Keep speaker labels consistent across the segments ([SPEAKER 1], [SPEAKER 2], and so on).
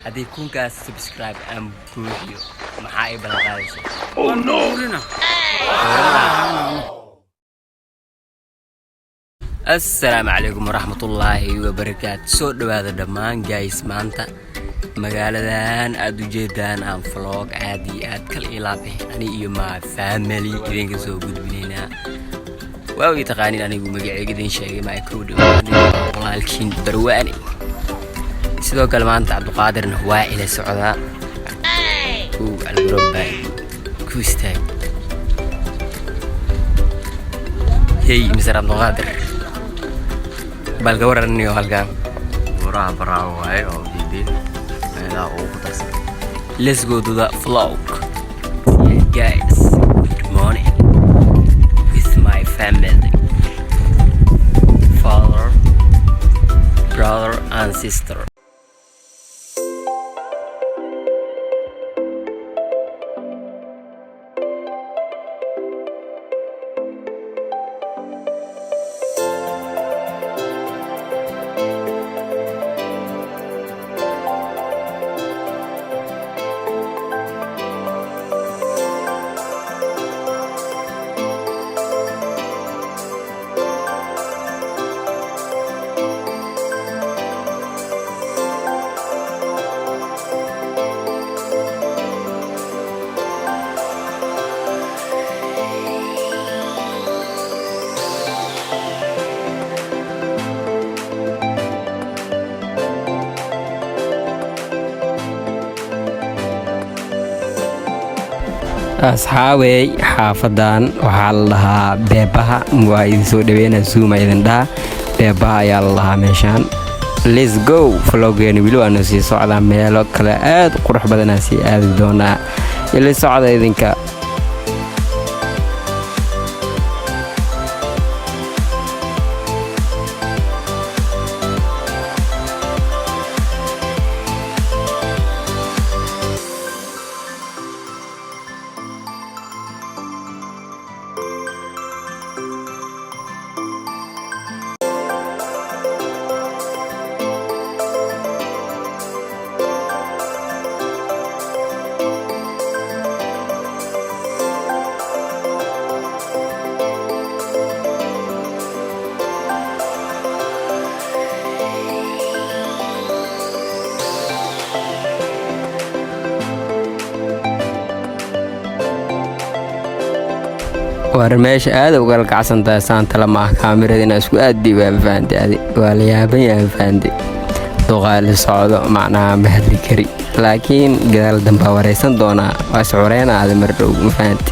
[SPEAKER 1] Haddii 1000-kaas subscribe aan buuxiyo, maxaa ay ballan qaadaysa?
[SPEAKER 2] Urina.
[SPEAKER 1] Assalaamu calaykum waraxmatullaahi wabarakaatu. Soo dhawaada dhammaan, guys. Maanta magaaladan aad ujeedaan aan vlog aad iyo aad kal ilaabay ani iyo my family idinka soo gudbinaynaa. Waa way taqaanin, anigu magaceyga idin sheegay ma kow dhow, walaalkiin Barwaani. Sidoo kale maanta Cabduqaadirna waa ila socdaa. Kow algarobaa ku istaag. Hey, Mr Cabduqaadir, balka waraniyo halkan.
[SPEAKER 3] Buraha Baraawo waaye oo diidin meelaha ugu khatarsan.
[SPEAKER 1] Let's go to the vlog. Guys, good morning with my family. Father, brother and sister. Asxaabey, xaafadan waxaa la dhahaa Beebaha. Waa idin soo dhaweynaa, zuuma idin dhaha. Beebaha ayaa la dhahaa meeshaan. Let's go, vloggeena weli waanu sii socdaa. Meelo kale aad u qurux badanaa sii aadi doonaa. Ila socda idinka. War meesha aad ugala kacsan tahay, saantala ma ah. Kaamirada inaa isku aadi waa mafahante adi, waa la yaaban yahay, mafahante. Duqaali socdo, macnaha ma hadli kari, laakiin gadaal dambaa wareysan doonaa. Waa iscureena adi mar dhow, mafahante.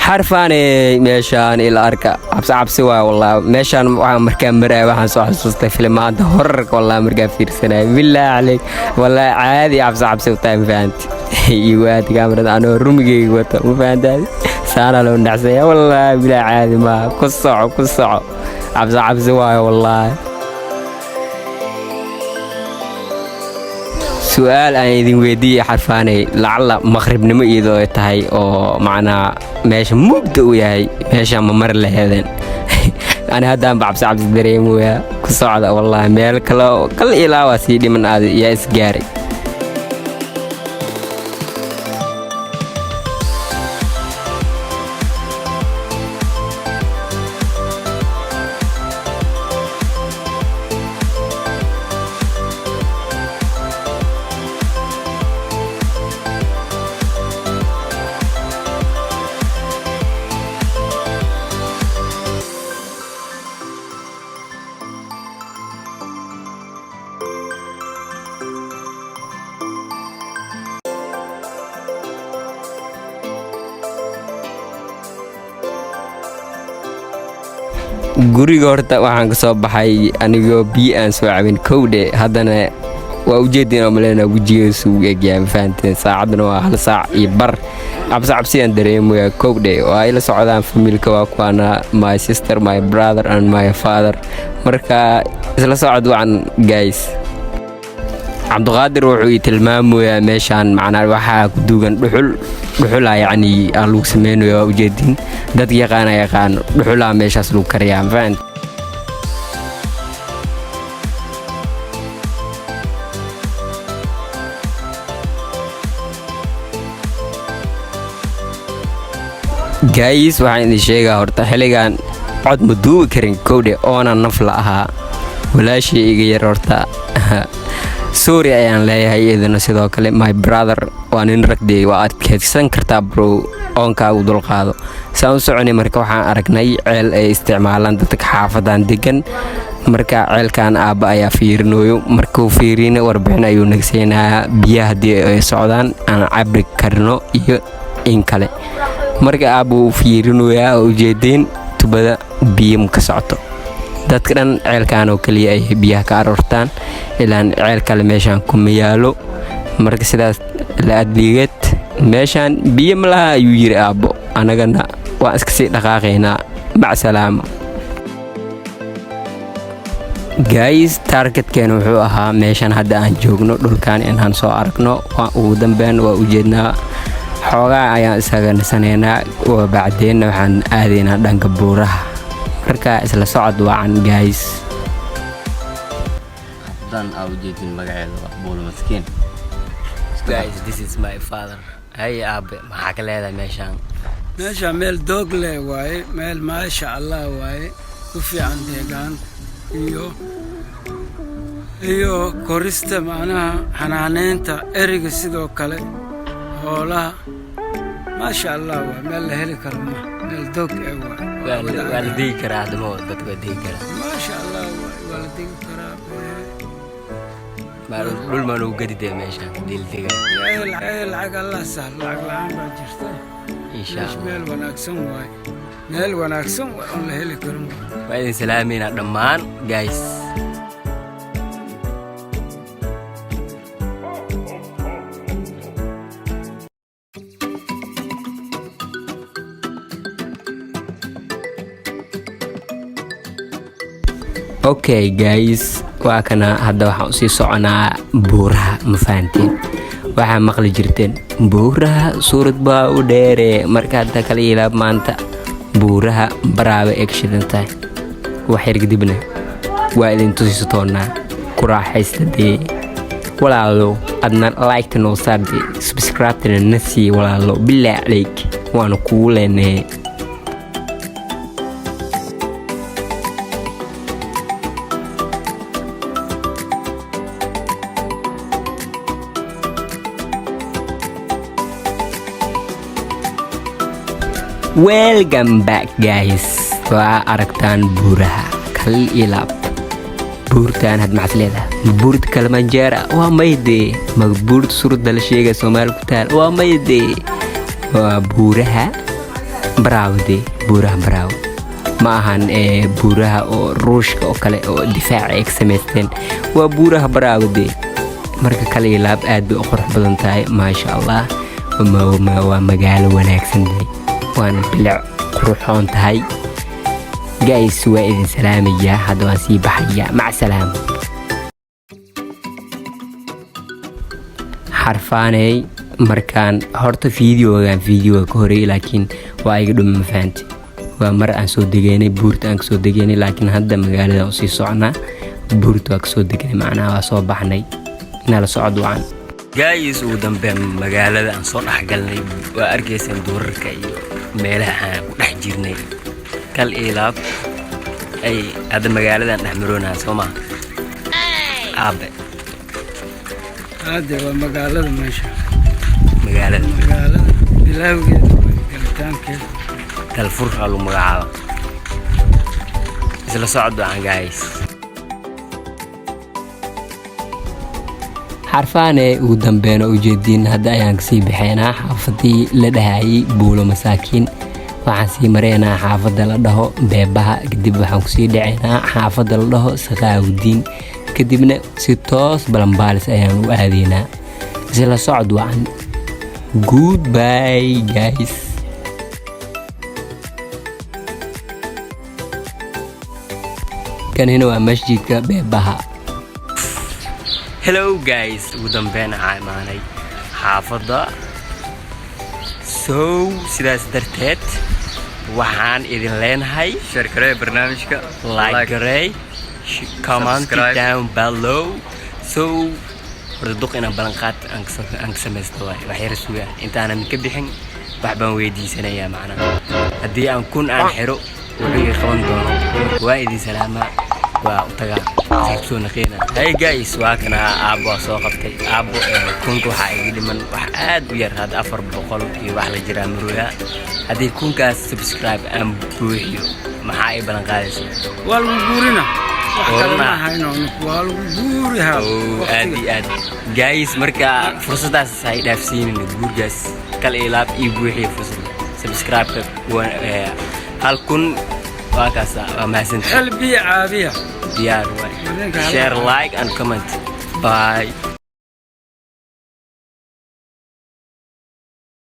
[SPEAKER 1] Xarfaaney, meeshaan ila arka. Cabsi cabsi waay wallah. Meeshaan waxaan markaa maraya, waxaan soo xasuustay filimaanta horarka wallah. Markaa fiirsanaya, bilaahi caleyk, wallah caadi cabsi cabsi u tahay, ma fahanti. Igu aadi kaamirada anoo rumigeyga wato, ma fahantaadi. Saana loo dhacsaya, wallah bilaa caadi maaha. Ku soco, ku soco. Cabsi cabsi waayo wallaahi. Su-aal aan idin weydiiyey, xarfaanay: lacalla maqribnimo iyadoo ay tahay oo macnaa meesha mugda uu yahay, meesha ma mari laheedeen? Ani haddaanba cabsi cabsi dareemoyaa. Ku socda wallaahi, meel kale kal ilaa waa sii dhiman. Aadi yaa isgaaray. Guriga horta waxaan ka soo baxay anigoo biyo aan soo cabin, kowdhe. Haddana Waa ujeedin oo maleynaa wejigeesu u egyahay, ma fahanteen? Saacadna waa 1 saac iyo bar. Cabsi cabsiyaan dareemaya kowdhe. Waa ila socdaan familka, waa kuwaana, my sister, my brother and my father. Marka isla socod wacan, guys. Cabdiqaadir wuxuu ii tilmaamayaa meeshaan, macnaa waxaa ku duugan dhuxul, dhuxulaa yacni aan lagu samaynayo. Waa ujeedin, dad yaqaana yaqaan, dhuxulaa meeshaas lagu kariyaa, ma fahant? Guys, waxaan idin sheegaa horta xilligan cod ma duubi karin kowdhe, oona naf la ahaa. Walaashii iga yar horta sorry ayaan leeyahay, iyadana sidoo kale. My brother waa nin ragdey, waa adkeysan kartaa bro, oonkaagu dulqaado. Saan u soconay marka waxaan aragnay ceel ay isticmaalaan dadka xaafadan degan. Marka ceelkan aabba ayaa fiirinayo. Markuu fiirina warbixin ayuu nagseynayaa, biyaha haddii ay socdaan aan cabri karno iyo in kale. Marka aabba uu fiirinayaa oo ujeedeen tubada biyo ka socoto. Dadka dhan ceelkan oo keliya ay biyaha ka aroortaan, ilaan ceel kale meeshaan kuma yaalo. Marka sidaas la adligeed meeshaan biyo ma laha ayuu yiri aabbo, annagana waan iska sii dhaqaaqaynaa. Macsalaamo, guys. Targetkeena wuxuu ahaa meeshan hadda aan joogno, dhulkan inaan soo aragno. Waa ugu dambeyn waa ujeednaa, xoogaa ayaan isaga nasanaynaa, bacdeenna waxaan aadaynaa dhanka buuraha. Marka isla socod wacan, guys.
[SPEAKER 3] Xafadan aa ujeedin magaceeda waa Buulo Maskiin.
[SPEAKER 1] Guys, this is my father. Hay aabe, maxaa ka leedahay meeshaan?
[SPEAKER 2] Meesha meel doog leh waaye, meel maasha Allah waaye, ku fiican deegaan iyo korista, macnaha xanaaneynta eriga, sidoo kale hoolaha. Maasha Allah waay, meel la heli karo ma meel doog eh waay.
[SPEAKER 1] Waa la degi karaa haddama, dadka waa degi karaa.
[SPEAKER 2] Maasha Allah waay, waa la degi karaa.
[SPEAKER 1] Dhul maa nagu gadi dee meeshaan hadii la degaa?
[SPEAKER 2] Lacag Allah sahlo, lacag la-aan baa jirta.
[SPEAKER 1] Insha
[SPEAKER 2] Meesha
[SPEAKER 1] Allah.
[SPEAKER 2] Meel wanaagsan waay, meel wanaagsan waay oon la heli karin waay.
[SPEAKER 1] Waa idin salaameynaa dhammaan, guys. Okay guys, waa kana. Hadda waxaan usii soconaa buuraha, ma fahanteen? Waxaa maqli jirteen buuraha suurad baa u dheere. Marka hadda kala ilaab maanta buuraha Baraawe ee ka shidan tahay. Wax yar kadibna waa idin tusi doonaa. Ku raaxaysta dee walaalo, adna like-ta noo saarde, subscribe-tana na sii walaalo, bilaa caleyk, waana kugu leenahay. Welcome back, guys. Waa aragtaan buuraha kal ilaab. Buurtaan had maxaad leedahay? Ma buurta Kalimanjaro? Waa maydee. Ma buurta suuradda la sheegaya Soomaali ku taal? Waa maydee. Waa buuraha Baraawde. Buuraha Baraawe ma ahan ee buuraha oo Ruushka oo kale oo difaaca ay ka samaysteen, waa buuraha Baraawde. Marka kale ilaab aad bay u qurux badan tahay, maasha Allah. Waa magaalo wanaagsan tahay, waana bilic quruxoon tahay. Guys, waa idin salaamayaa, hadda waan sii baxayaa. Mac salaama. Xarfaaney markaan horta videogan videoga ka horeeyay, laakiin waa iga dhumi, ma fahanti? Waa mar aan soo degeynay buurta, aan kasoo degeynay, laakiin hadda magaalada usii soconaa. Buurta waa kasoo degnay, macnaha waa soo baxnay. Nala socod wacan, guys. Ugu dambeyn magaalada aan soo dhexgalnay, waa arkayseen duurarka iyo meelaha aan ku dhex jirnay. Kal ilaab ay hadda magaaladan dhex maroonaa, soo maa aabe?
[SPEAKER 2] Hadde waa magaalada meesha.
[SPEAKER 1] Magaalada.
[SPEAKER 2] Magaalada bilaawgeeda waay, galitaankeeda.
[SPEAKER 1] Dalfur aa lagu magacaaba. Isla socod wacan, guys. Xarfaane ugu dambeyn oo ujeediin hadda ayaan kasii baxeynaa xaafadii la dhahayay Buulo Masaakiin. Waxaan sii mareynaa xaafadda la dhaho Beebaha, kadib waxaan kusii dhaceynaa xaafadda la dhaho Sakaawudiin. Kadibna si toos Balambaalis ayaan u aadaynaa. Isla socod wacan. Goodbye, guys. Kanina waa masjidka Beebaha. Hello guys, ugu dambeyn waxaa imaanay xaafadda. So sidaas darteed waxaan idin leenahay:
[SPEAKER 3] Share garee barnaamijka,
[SPEAKER 1] like garey, comment
[SPEAKER 3] subscribe.
[SPEAKER 1] down below. So horta duq inaan ballanqaad aan ka samaysto waay. Wax yar suga, intaanan ka bixin wax baan weydiisanayaa. Macnaha, haddii aan 1000 aan xiro, wuxuu ii qaban doono. Waa idin salaamaa, waa u tagaa soo naqeena. Hey guys, waa kana aabbo waa soo qabtay. Aabbo, 1000-ka waxaa iga dhiman wax aad u yar hadda, 400 iyo wax la jiraa marooya. Haddii 1000-kaas subscribe aan buuxiyo, maxaa ii ballan qaadaysa?
[SPEAKER 2] Waa lagu guurina, wax kale
[SPEAKER 1] Orna.
[SPEAKER 2] Ma hayno, waa lagu guurihaa.
[SPEAKER 1] Oo, aad iyo aad guys, marka fursadaas hay dhaafsiinin. Guurgaas kal iyo laab ii buuxiya fursadda subscribe-ka 1000. Waa kaasa, waa mahadsantahay.
[SPEAKER 2] Xel biyo caabiya.
[SPEAKER 1] Diyaar waay.
[SPEAKER 2] Idinka
[SPEAKER 1] Share, like and comment. Bye.